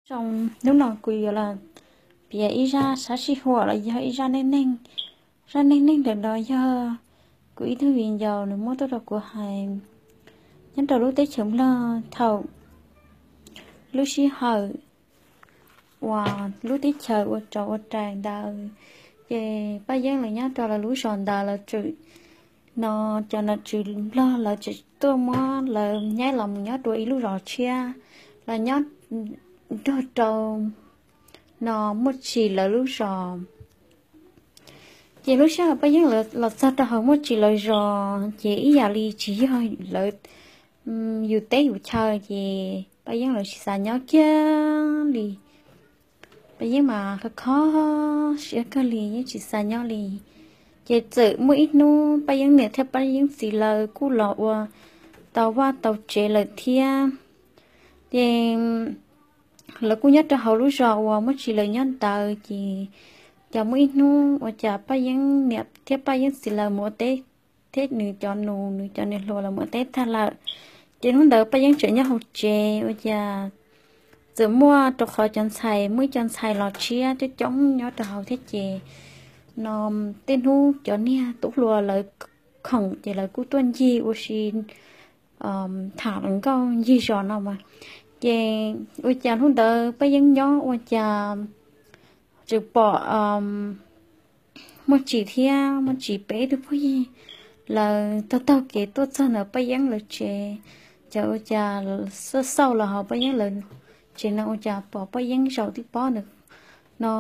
Zoo, hnub no kuv yuav los piav ib zaj sab sij huam los yog ib zaj neej neeg. Zaj neej neeg ntawm no yog kuv ib tug viv ncaus nws muab tuaj rau kuv hais. Nyob rau lub teb chaws Nplog thaum lub sij hawm uas lub teb chaws ua tsov ua rais ntawd, ces Paj Yeeb lawv nyob rau lawv lub zos ntawd lawv tseem, no, cov nom tswv Nplog lawv tseem tuaj muab lawv nyaib los mus nyob dua ib lub zos tshiab, los nyob nrog rau, no, Muaj Tsim lawv lub zos. Ces lub sij hawm Paj Yeeb los txog rau hauv Muaj Tsim lawv zos ces ib yam li tsis yog lawv yus teb yus chaw ces Paj Yeeb lawv tsis xav nyob kiag li. Paj Yeeb mas kho kho siab kawg li yeej tsis xav nyob li. Ces txawm muaj ib hnub Paj Yeeb niam thiab Paj Yeeb txiv lawv kuj los ua tau vaj tau tsev lawm thiab. Ces lawv kuj nyob rau hauv lub zos uas Muaj Tsim lawv nyob ntawd ces, ces muaj ib hnub ua cas Paj Yeeb niam thiab Paj Yeeb txiv lawv mus ua teb, thiab nws cov nus nws cov niam hluas lawv mus ua teb tag lawm. Ces hnub ntawd Paj Yeeb tseem nyob hauv tsev ua cas txawm muaj rau qhov cov ntxhais, muaj ib co ntxhais los tshiab coob coob nyob rau hauv thiab ces, no, tej hnub cov niag tub hluas lawv khoom ces lawv kuj tuaj ncig ua si, tham hluas nkauj ncig zos no mas. Ces ua cas hnub ntawd Paj Yeeb nyob ua cas tseem pom Muaj Tsim thiab Muaj Tsim peb tug phooj ywg lawv taug taug kev tuaj txog ntawm Paj Yeeb lawv tsev. Ces ua cas xauj xauj los hauv Paj Yeeb lawv tsev no ua cas pom Paj Yeeb zaum tib pob ntawm no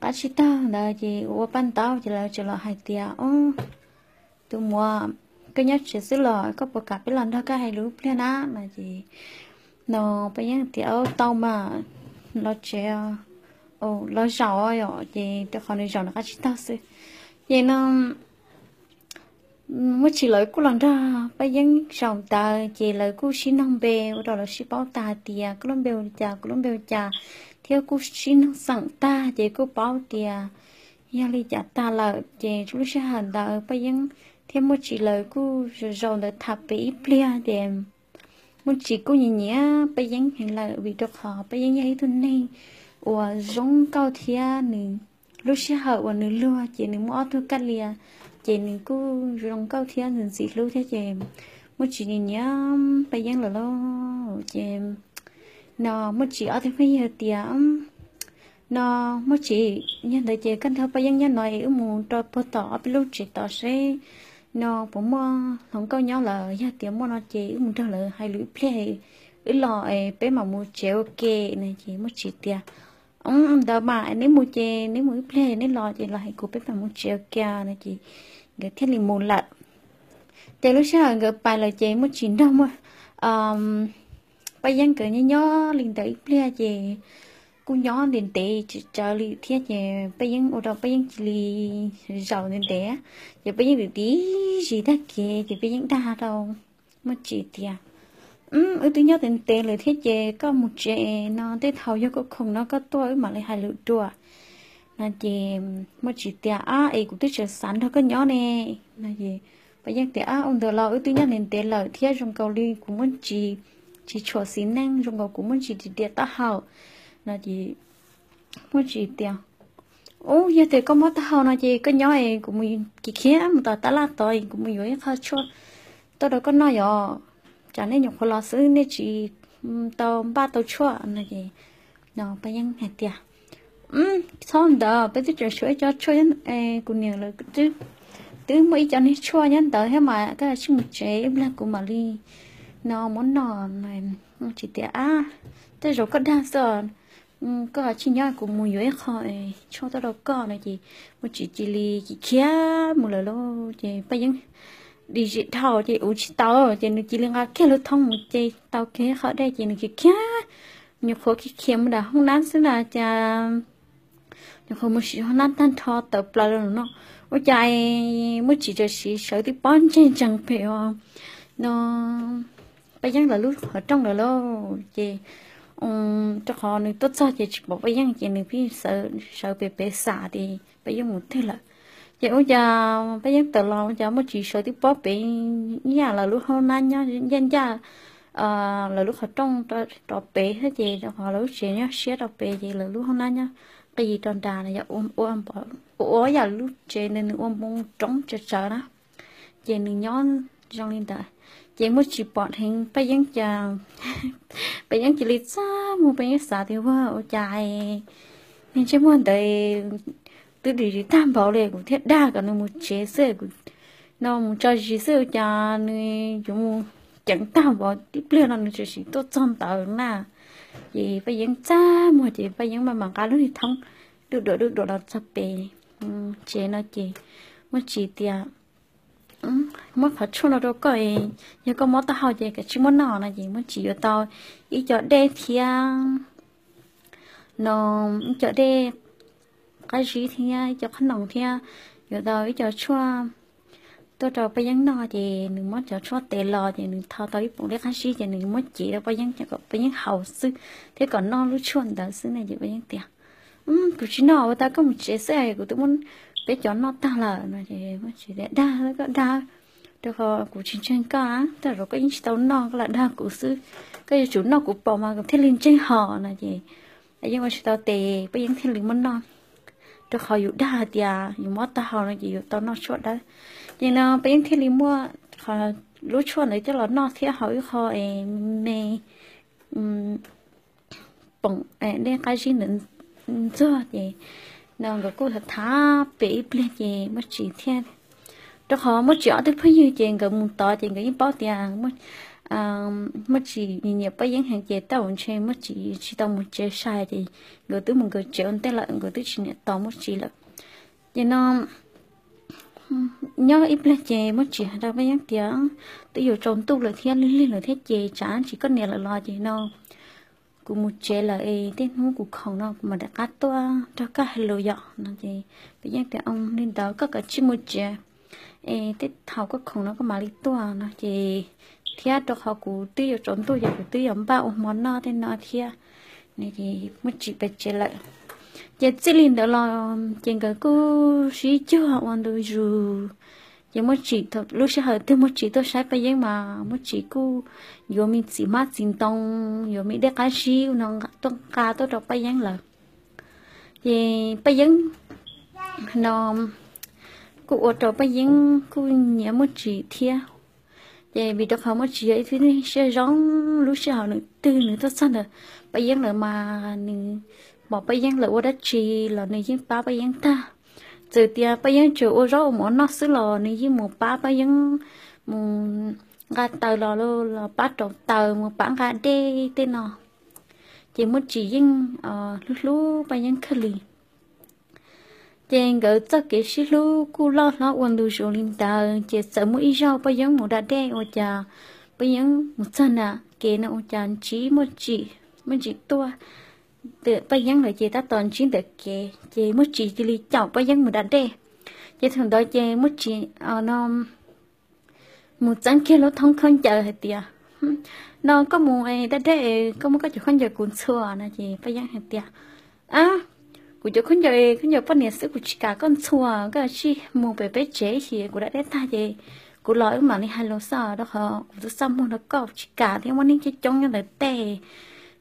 qab tsib taug ntawd ces ua paj ntaub ces lawv tseem los hais tias, Tus muam, koj nyob tsev xwb los koj puas kam peb los nrog koj hais lus ib pliag na? No ces, no, Paj Yeeb tias, Tau mas, los tsev, los zaum os. Ces rau qhov nws zaum nws qab tsib taug xwb. Ces no Muaj Tsim lawv kuj los nrog Paj Yeeb zaum ntawd ces lawv kuj sib noog npe ua rau lawv sib paub tag hais tias kuv lub npe hu li cas, kuv lub npe hu li cas, thiab kuj sib noog xeem tag ces kuj paub tias yog li cas tag lawm. Ces lub sij hawm ntawd Paj Yeeb thiab Muaj Tsim lawv kuj zaum ntawd tham pem ib pliag ces Muaj Tsim kuj nyiam nyiam Paj Yeeb heev lawm vim rau qhov Paj Yeeb yog ib tug neeg uas zoo nkauj thiab nws, lub sij hawm uas nws luag ces nws muaj ob tug kab lia, ces nws kuj zoo nkauj thiab nws ntxim hlub thiab ces Muaj Tsim nyiam nyiam Paj Yeeb lawm lauj. Ces no Muaj Tsim ob tug phooj ywg tias, No Muaj Tsim, yog ntawd ces koj nrog Paj Yeeb nyob no es wb mus rau puag tom ob peb lub tsev tod seb no puas muaj hluas nkauj nyob lawm, yog tias muaj no ces wb mus nrog lawv hais lus ib pliag, wb los es peb mam mus tsev ua ke. No ces Muaj Tsim tias, Ntawd mas neb mus ces neb mus ib pliag neb los ces los hais kuv peb mam mus tsev ua ke. No ces nkawd thiaj li mus lawm. Ces lub sij hawm nkawd pais lawm ces Muaj Tsim nrog Paj Yeeb nkawd nyob nyob li ntawd ib pliag ces kuj nyob ntev ntev tsis tsawg li thiab ces Paj Yeeb ua rau Paj Yeeb cia li zaum ntev ntev. Ces Paj Yeeb dim tib zis tag kev ces Paj Yeeb dag rau Muaj Tsim tias, Wb twb nyob ntev ntev lawm thiab ces koj mus tsev no tej thaum yog koj khoom no koj tuaj wb mam li hais lus dua. No ces Muaj Tsim tias, Ab, es kuv twb tseem xav nrog koj nyob ne. No ces Paj Yeeb tias, Ab, ua ntawd los wb twb nyob ntev ntev lawm thiab zoo nkaus li kuv muaj tsis, tsis tshua xis neej, zoo nkaus kuv muaj tsis ris riam taub hau. No ces Muaj Tsim tias, Ub, yog tias koj mob taub hau no ces koj nyob es kuv mus khiav khiav mus tom tab laj tod es kuv mus yuav ib qho tshuaj tuaj rau koj noj yom. Tsam nej nyuam qhuav los xwb nej tsis tau npaj tau tshuaj. No ces no Paj Yeeb hais tias, Txhob ntawd, peb twb tseem tshuav ib co tshuaj, kuv niam lawv twb muaj ib co niag tshuaj nyob ntawd thiab mas koj tsij mus tsev ib pliag kuv mam li no muab noj. Tsis tias, Ab, tej zaum koj dag xwb, koj tsij nyob kuv mus yuav ib qho tshuaj tuaj rau koj. No ces Muaj Tsim cia li khiav mus lawm lauj. Ces Paj Yeeb dim zis dhau ces ua tsis tau ces nws cia li nqa kiag lub thoob mus ce tau kiag qhov dej ces nws khiav khiav, nyuam qhuav khiav khiav mus nram hoob nab xwb na cas nyuam qhuav mus siv hoob nab tag nrho tawm plaws lawm no. Ua cas Muaj Tsim tam sim sawv tib pob ntseg ntsees pem os, no Paj Yeeb lawv lub qhov rooj lawm lauj. Ces rau qhov nws tuaj txog ces tsis pom Paj Yeeb ces nws pheej sawv pem pem xam tias Paj Yeeb mus twg lawm. Ces ua cas Paj Yeeb tawm los ua cas Muaj Tsim sawv tib pob pem ib yam lawv lub hoob nab nyob ncaj ncaj lawv lub qhov rooj rov pem thiab ces rau qhov lawv lub tsev nyob siab rau pem ces lawv lub hoob nab nyob qis rau nram no yog ua yam lub tsev ntawd nws ua npoo roob tsawv tsawv na. Ces nws nyob zoo li ntawd, ces Muaj Tsis pom dheev Paj Yeeb, Paj Yeeb cia li txaj muag, Paj Yeeb xav tias ua cas niag ntsej muag ntawd twb dim zis tag npaum li kuv thiaj dag kom nws mus tsev xwb, kuv no mus tso zis xwb ua cas nws yuav mus ceev tag npaum, tib pliag no nws tseem sim tuaj txog ntawd na. Ces Paj Yeeb txaj muag ces Paj Yeeb maj mam nqa lub niag thoob duj duam duj duam los txog pem tsev no ces Muaj Tsis tias muab qhov tshuaj no rau koj, yog koj mob taub hau ces kav tsij muab noj no ces Muaj Tsis yuav tau ib co dej thiab no ib co dej qab zib thiab ib co qhob noom thiab yuav tau ib co tshuaj tuaj rau Paj Yeeb noj ces nws muab cov tshuaj tes los ces nws tho tau ib poom dej qab zib ces nws muab cev rau Paj Yeeb kom Paj Yeeb haus xwb thiab kom noj lub tshuaj ntawd xwb ne ces Paj Yeeb tias kuv tsis noj, ua tau koj mus tsev xwb, kuv twb muab peb cov noj tag lawm no ces Muaj Tsis tias dag koj dag, rau qhov kuv tsis ntseeg koj, tej zaum koj yeej tsis tau noj koj lam dag kuv xwb, koj yuav tsum noj kuv pom mas kuv thiaj li ntseeg hos no ces Paj Yeeb ua tsis tau tes Paj Yeeb thiaj li muab noj, rau qhov yus dag hais tias yus mob taub hau no ces yus tau noj tshuaj dawb. Ces no Paj Yeeb thiaj li muab lub tshuaj ntawd coj los noj thiab haus ib qho me poom dej qab zib ntawd ntxuag ces no nkawd kuj tham tham pem ib pliag ces Muaj Tsis thiab, rau qhov Muaj Tsis ob tug phooj ywg ces nkawd mus tod ces nkawd yeej paub tias Muaj Tsis nyiam Paj Yeeb heev ces tej zaum ntshe Muaj Tsis tsis tau mus tsev sai ces nkawd twb mus nkawd tsev ua ntej lawm, nkawd twb tsis niam tos Muaj Tsis lawm. Ces no nyob ib pliag ces Muaj Tsis hais rau Paj Yeeb tias twb yuav tsaus ntuj lawm thiab lig lig lawm thiab ces tsam tsis koj niam lawm los ces no kuv mus tsev lawm es tej hnub kuv khoom no kuv mam rov qab tuaj nrog koj hais lus yom no ces Paj Yeeb tias li ntawd koj kav tsij mus tsev es tej thaum koj khoom no koj mam li tuaj no ces thiab rau qhov kuv twb yuav tsaus ntuj ces kuv twb yuav npaj ua hmo noj tej no thiab. Muaj Tsis pem tsev lawm. Ces txij li ntawd los ces nkawd kuj sib cuag ua ntu zus. Ces Muaj Tsis lub sij hawm twg Muaj Tsis tuaj saib Paj Yeeb mas Muaj Tsis kuj yuav me txiv hmab txiv ntoo, yuav me dej qab zib no tuaj nqa tuaj rau Paj Yeeb lawm. Ces Paj Yeeb no kuj ua rau Paj Yeeb kuj nyiam Muaj Tsis thiab. Ces vim rau qhov Muaj Tsis yog ib tug neeg siab zoo, lub sij hawm nws twg nws tuaj txog ntawm Paj Yeeb lawm mas nws pom Paj Yeeb lawm ua dab tsi los nws yeej pab Paj Yeeb tag. Txawm tias Paj Yeeb tseem ua zaub ua mov noj xwb los nws yeej mus pab Paj Yeeb, mus nqa taws los los pab rauv taws, mus pab nqa dej tej no. Ces Muaj Tsis yeej hlub hlub Paj Yeeb kawg li. Ces nkawd txoj kev sib hlub kuj loj hlob ua ntu zus li ntawd. Ces txawm muaj ib zaug Paj Yeeb mus da dej ua cas Paj Yeeb mus txog nram kev no ua cas ntsib Muaj Tsis, Muaj Tsis tuaj. Paj Yeeb lawm ces tab tom ntsib ntawm kev ces Muaj Tsis cia li caum Paj Yeeb mus da dej. Ces thaum ntawd ces Muaj Tsis no mus txeeb kiag lub thoob khaub ncaws hais tias, no koj mus da dej, koj muab koj cov khaub ncaws kuv ntxhua no ces Paj Yeeb hais tias, kuv cov khaub ncaws, khaub ncaws poj niam xwb kuv tsis kam koj ntxhua, koj tsij mus pem peb tsev ib chim kuv da dej tag ces kuv los wb mam li hais lus xwb, rau qhov kuv twb txaj muag rau koj, tsis kam thiab, muaj neeg coob coob nyob ntawd tej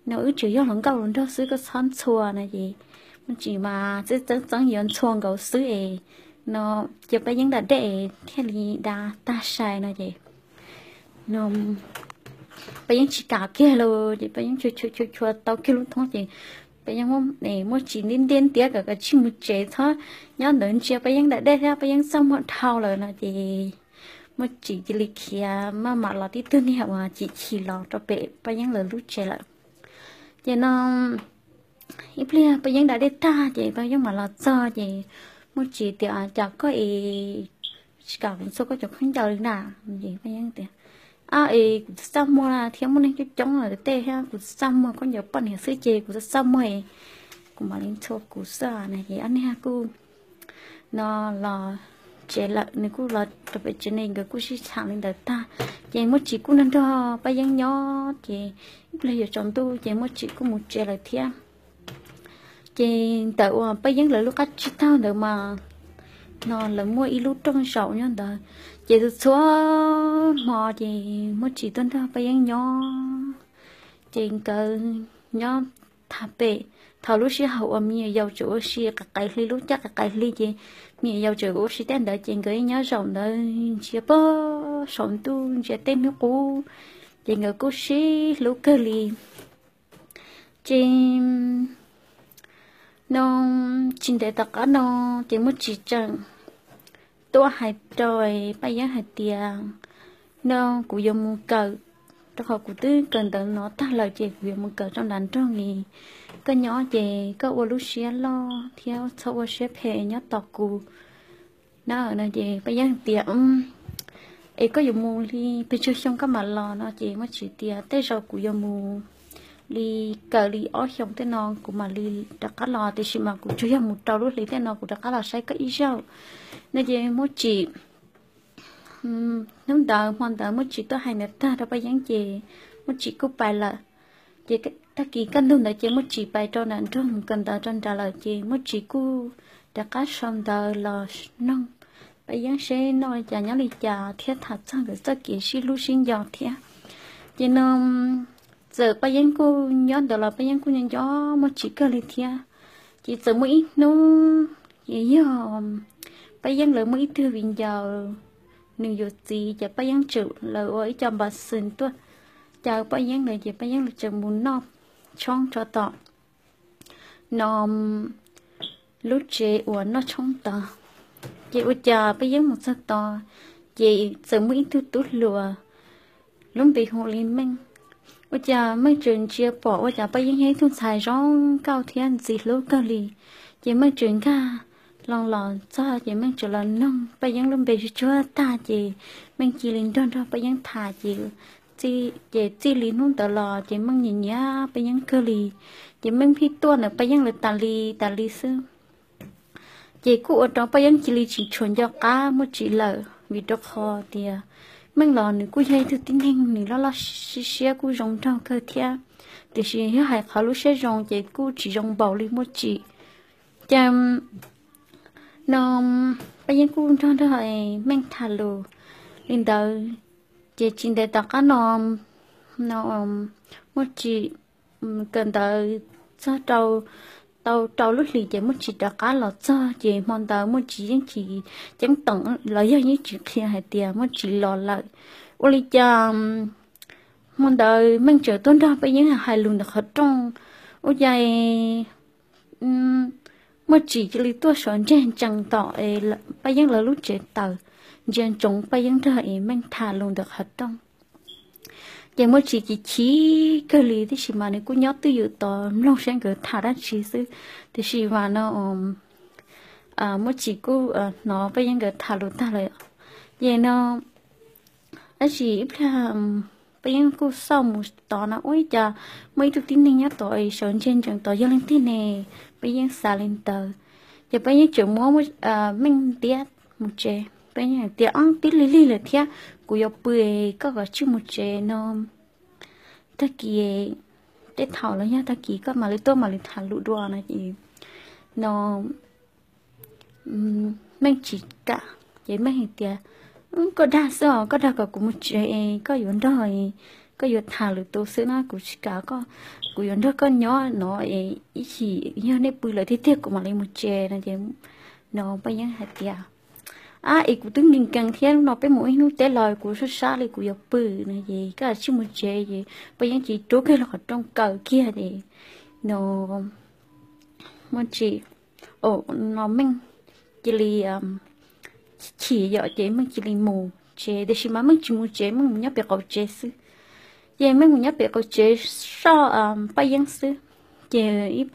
no, wb tseem yog hluas nkauj hluas nraug xwb, koj txhob ntxhua no ces Muaj Tsis mas txeeb txeeb yuav ntxhua nkaus xwb es no, cia Paj Yeeb da dej thiaj li da tag sai no ces no Paj Yeeb tsis kam kiag lawm ces Paj Yeeb chua chua chua tau kiag lub thoob ces Paj Yeeb muab, Muaj Tsis ntiab ntiab kom kav tsij mus tsev, txhob nyob ntawd ntsia Paj Yeeb da dej thiab, Paj Yeeb txaj muag dhau lawm no ces Muaj Tsis cia li khiav maj mam los tib tug niag uas chim chim los rau pem Paj Yeeb lawv lub tsev lawm. Ces no ib pliag Paj Yeeb da dej tag ces Paj Yeeb mam los txog ces Muaj Tsis tias, cas koj es tsis kam kuv ntxhua koj cov khaub ncaws li na? Es Paj Yeeb tias, es kuv txaj muag thiab, muaj neeg coob coob lawm tej thiab, kuv txaj muag khaub ncaws poj niam xwb ces kuv txaj muag, kuv mam li ntxhua kuv xwb na. Ces ob niag kuj no los tsev lawm, nws kuj los rau pem tsev ne, nkawd kuj sib tham li ntawd tag ces Muaj Tsis kuj nrog nrog Paj Yeeb nyob ces ib pliag yuav tsaus ntuj ces Muaj Tsis kuj mus tsev lawm thiab. Ces ntawm uas Paj Yeeb lawv lub qab tsib taug ntawd mas no lawv muaj ib lub rooj zaum nyob ntawd. Ces txhua txhua hmo ces Muaj Tsim tuaj nrog Paj Yeeb nyob, ces nkawd nyob tham pem. Thaum lub sij hawm uas me nyuam yaus tseem ua si qis qis hli, lub caij qis qis hli ces me nyuam yaus tseem ua si tej ntawd ces nkawd nyob zaum ntawd ntsia pog saum ntuj ntsia tej hnub qub, ces nkawd kuj sib hlub kawg li. Ces no tsis ntev tom qab no ces Muaj Tsim tseem tuaj hais rau Paj Yeeb hais tias, no kuv yuav mus kawm, rau qhov kuv twb kawm ntawv no tag lawm ces kuv yuav mus kawm rau nram nroog li. Koj nyob ces koj ua lub siab loj thiab txhob ua siab phem nyob tos kuv na. No ces Paj Yeeb tias, es koj yuav mus li pes tsawg xyoo koj mam los? No ces Muaj Tsim tias tej zaum kuv yuav mus li kawm li ob xyoos tej no kuv mam li rov qab los, tiam sis mas kuv tsuas yog mus rau lub hli tej no kuv rov qab los saib koj ib zaug. No ces Muaj Tsim hnub ntawd hmo ntawd Muaj Tsim tuaj hais ntawd tag rau Paj Yeeb ces Muaj Tsim kuj pais lawm. Ces tag kis kaj ntug ntawd ces Muaj Tsim pais rau nram nroog kawm ntawv rau nrad lawm ces Muaj Tsim kuj rov qab sau ntawv los noog Paj Yeeb seb noj li cas nyob li cas thiab tham txog nkawd txoj kev sib hlub sib nco thiab. Ces no txawm Paj Yeeb kuj nyob ntawd los Paj Yeeb kuj nco nco Muaj Tsim kawg li thiab. Ces txawm muaj ib hnub ces yog Paj Yeeb lawv muaj ib tug viv ncaus, nws yuav txiv ces Paj Yeeb tseem lawv ua ib co npa xwm tuaj caw Paj Yeeb lawv ces Paj Yeeb lawv tseem mus noj tshoob rau tom no lub tsev uas noj tshoob tod. Ces ua cas Paj Yeeb mus txog tod ces txawm muaj ib tug tub hluas lub npe hu li Meej. Ua cas Meej tseem ntsia pom ua cas Paj Yeeb yog ib tug ntxhais zoo nkauj thiab ntxim hlub kawg li. Ces Meej tseem nkag loo los txog ces Meej tseem los noog Paj Yeeb lub npe tsuag tsuag tag ces Meej cia li nrog nrog Paj Yeeb tham ces, ces txij li hnub ntawd los ces Meej nyiam nyiam Paj Yeeb kawg li. Ces Meej pheej tuaj ntawm Paj Yeeb lawv tas li tas li xwb. Ces kuj ua rau Paj Yeeb cia li tsis tshua nco qab Muaj Tsim lawm vim rau qhov tias Meej los nws kuj yog ib tug tib neeg nws loj loj siab siab kuj zoo nraug kawg thiab, tiam sis yog hais qhov lub siab zoo ces kuj tsis zoo npaum li Muaj Tsim. Ces no Paj Yeeb kuj nrog nrog Meej tham lus li ntawd. Ces tsis ntev tom qab no, no Muaj Tsim kawm ntawv txog rau, tau rau lub hlis ces Muaj Tsim rov qab los txog ces hmo ntawd Muaj Tsim yeej tsis ceeb toom los yog yeej tsis qhia hais tias Muaj Tsim los lawm. Ua li cas hmo ntawd Meej tseem tuaj nrog Paj Yeeb hais lus ntawm qhov rooj, ua cas Muaj Tsim cia li tuaj sawv ntseg ntsees tom Paj Yeeb lawv lub tsev taws, ntsia ntsoov Paj Yeeb nrog Meej tham lus ntawm qhov rooj. Ces Muaj Tsim chim chim kawg li, tiam sis mas nws kuj nyob twj ywm tos mloog seb nkawd tham dab tsi xwb. Tiam sis mas no Muaj Tsim kuj hnov Paj Yeeb nkawd tham lus tag lawm. Ces no tab sis ib pliag Paj Yeeb kuj xauj mus tod no ua li cas muaj ib tug tib neeg nyob tod sawv ntseg ntsees tod yog leej twg ne, Paj Yeeb xav li ntawd. Ces Paj Yeeb tseem muab Meej ntiab mus tsev, Paj Yeeb hais tias, Ob, tib lig lig lawm thiab, kuv yuav pw, koj kav tsij mus tsev no, tag kis tej thaum los yog tag kis koj mam li tuaj mam li tham lus dua no ces no Meej tsis kam. Ces Meej hais tias, Koj dag xwb os, koj dag kom kuv mus tsev es koj yuav nrog, koj yuav tham lwm tus xwb na, kuv tsis kam koj, kuv yuav nrog koj nyob no es ib chim yog nej pw lawm tiag tiag kuv mam li mus tsev no ces no Paj Yeeb hais tias, Ab, es kuv twb nkees nkees thiab, no peb mus ib hnub teb los kuv sab sab li kuv yuav pw no ces koj kav tsij mus tsev. Ces Paj Yeeb cia li rub kiag lub qhov rooj kaw kiag ces no Muaj Tsim, no Meej cia li chim yom, ces Meej cia li mus tsev, tiam sis mas Meej tsis mus tsev, Meej mus nyob pem qaum tsev xwb. Ces Meej mus nyob pem qaum tsev soj Paj Yeeb xwb. Ces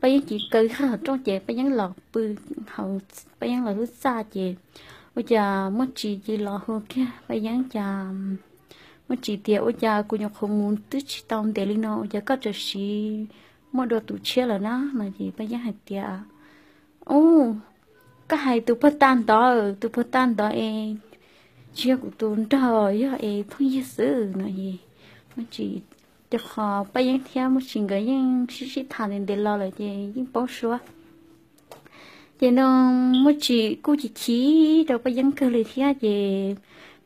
Paj Yeeb cia li kaw kiag qhov rooj ces Paj Yeeb los pw hauv Paj Yeeb lawv lub txaj ces ua cas Muaj Tsim cia li los hu kiag Paj Yeeb cas Muaj Tsim tias, Ua cas kuv nyuam qhuav mus twb tsis tau ntev li no ua cas koj txawm siv muaj dua tus tshiab lawm na? No ces Paj Yeeb hais tias, Ub, koj hais tus puag ta ntawd, tus puag ta ntawd es tsis yog kuv tus nraug, yog es phooj ywg xwb no es Muaj Tsim, rau qhov Paj Yeeb thiab Muaj Tsim nkawd yeej sib sib tham ntev ntev los lawm ces yeej paub suab. Ces no Muaj Tsim kuj chim chim rau Paj Yeeb kawg li thiab ces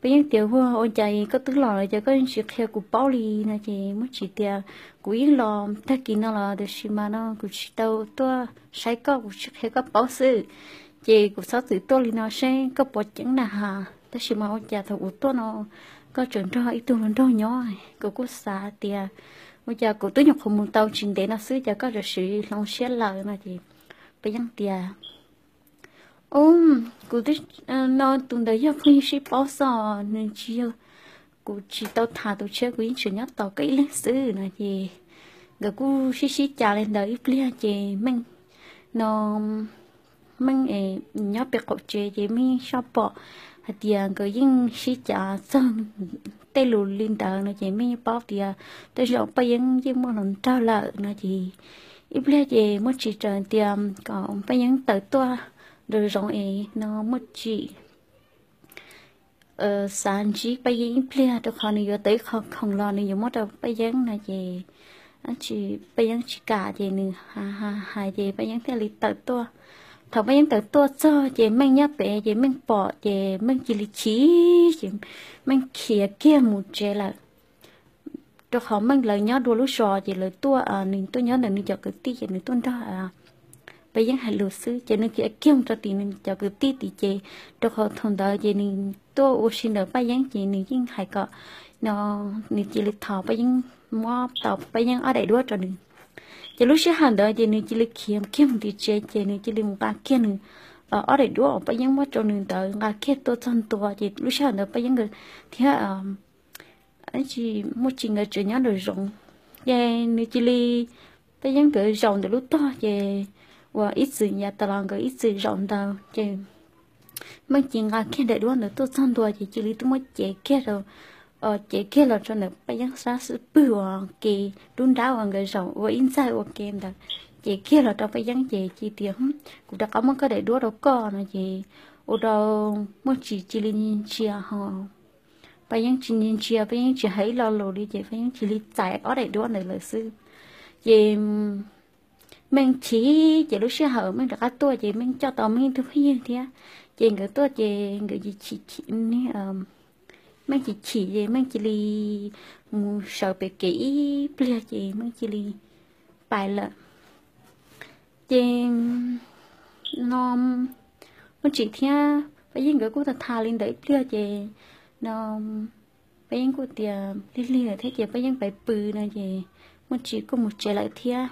Paj Yeeb tias, Ua, ua cas koj twb los lawm ces koj yeej tsis qhia kuv paub li? No ces Muaj Tsim tias, Kuv yeej los tag kis no los tiam sis mas no kuv tsis tau tuaj saib koj, kuv tsis qhia koj paub xwb. Ces kuv txhob txwm tuaj li no seb koj puas ceeb na has. Tab sis mas ua cas thaum kuv tuaj no koj tseem nrog ib tug hluas nraug nyob? Kuv kuj xav tias ua cas kuv twb nyuam qhuav mus tau tsis ntev no xwb ces koj tam sim hloov siab lawm no ces Paj Yeeb tias, Ub, kuv twb, no tus ntawd yog phooj ywg sib paub xwb, nws tsis yog, kuv tsis tau tham tus tshiab, kuv yeej tseem nyob tos koj ib leeg xwb no ces nkawd kuj sib sib cav li ntawd ib pliag ces Meej no Meej nyob pem qaum tsev ces Meej yeej soj pom hais tias nkawd yeej sib cav txog tej lus li ntawd no ces Meej yeej paub tias tej zaum Paj Yeeb yeej muaj hluas nraug lawm no ces ib pliag ces Muaj Tsim txawm tias kom Paj Yeeb tawm tuaj nraum zoov es no Muaj Tsim xav ntsib Paj Yeeb ib pliag rau qhov nws yuav tau ib qho khoom los nws yuav muab rau Paj Yeeb no ces Paj Yeeb tsis kam ces nws hais hais ces Paj Yeeb thiaj li tawm tuaj. Thaum Paj Yeeb tawm tuaj txog ces Meej nyob pem ces Meej pom ces Meej cia li chim ces Meej khiav kiag mus tsev lawm. Rau qhov Meej lawv nyob dua lub zos ces lawv tuaj, nws tuaj nyob ntawm nws cov kwv tij ces nws tuaj nrog Paj Yeeb hais lus xwb ces nws khiav kiag mus rau tim nws cov kwv tij tim ces rau qhov thaum ntawd ces nws tuaj ua si ntawm Paj Yeeb ces nws yeej hais kom no nws cia li thov Paj Yeeb muab tau Paj Yeeb ob daim duab rau nws. Ces lub sij hawm ntawd ces nws cia li khiav kiag mus tim tsev ces nws cia li mus nqa kiag nws ob daim duab uas Paj Yeeb muab rau nws ntawd nqa kiag tuaj txog ntua ces lub sij hawm ntawd Paj Yeeb nkawd thiab Muaj Tsim nkawd tseem nyob nraum zoov. Ces nws cia li, Paj Yeeb nkawd zaum ntawm lub tog ces uas ib txwm yav tas los nkawd ib txwm zaum ntawd ces Meej cia li nqa kiag daim duab ntawd tuaj txog ntua ces cia li twb muab cev kiag rau, cev kiag los rau ntawm Paj Yeeb sab xub pwg uas ke lub nrab uas nkawd zaum ua ib ntxaig ua ke ntawd, cev kiag los rau Paj Yeeb ces cia tias, Kuv rov qab muab koj daim duab rau koj no ces ua rau Muaj Tsim cia li ntsia ho Paj Yeeb tsis ntsia, Paj Yeeb tsis hais ib lo lus li ces Paj Yeeb cia li txais ob daim duab ntawd lawm xwb. Ces Meej chim ces lub sij hawm Meej rov qab tuaj ces Meej coj tau Meej ib tug phooj ywg thiab. Ces nkawd tuaj ces nkawd, Meej chim chim ces Meej cia li mus sawv pem kev ib pliag ces Meej cia li pais lawm. Ces no Muaj Tsim thiab Paj Yeeb nkawd kuj tham tham li ntawd ib pliag ces no Paj Yeeb kuj tias lig lig lawm thiab ces Paj Yeeb pais pw no ces Muaj Tsim kuj mus tsev lawm thiab.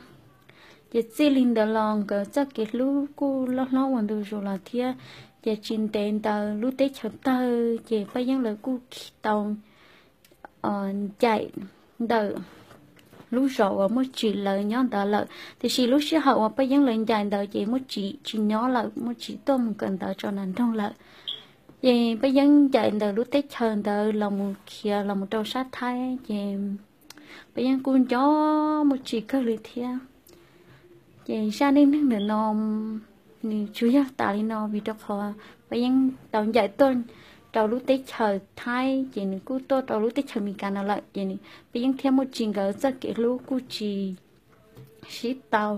Ces txij li ntawd los nkawd txoj kev hlub kuj loj hlob ua ntu zus los thiab. Ces tsis ntev ntawd lub teb chaws tawg ces Paj Yeeb lawv kuj tau ncaim ntawm lub zos uas Muaj Tsim lawv nyob ntawd lawm. Tiam sis lub sij hawm uas Paj Yeeb lawv ncaim ntawd ces Muaj Tsim tsis nyob lawm, Muaj Tsim tuaj mus kawm ntawv rau nram nroog lawm. Ces Paj Yeeb ncaim ntawm lub teb chaws ntawd los mus khiav los mus rau sab Thaib ces Paj Yeeb kuj nco Muaj Tsim kawg li thiab. Ces zaj neej neeg ntawm no nws tsuas yog tas li no vim rau qhov Paj Yeeb tau ncaim tuaj rau lub teb chaws Thaib ces nws kuj tuaj rau lub teb chaws Amelikas no lawm ces Paj Yeeb thiab Muaj Tsim nkawd txoj kev hlub kuj tsis sib tau.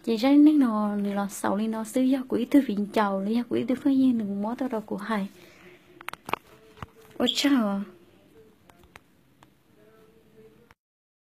Ces zaj neej neeg no nws los xaus li no xwb, yog kuv ib tug viv ncaus los yog kuv ib tug phooj ywg nws muab tuaj rau kuv hais. Ua tsaug.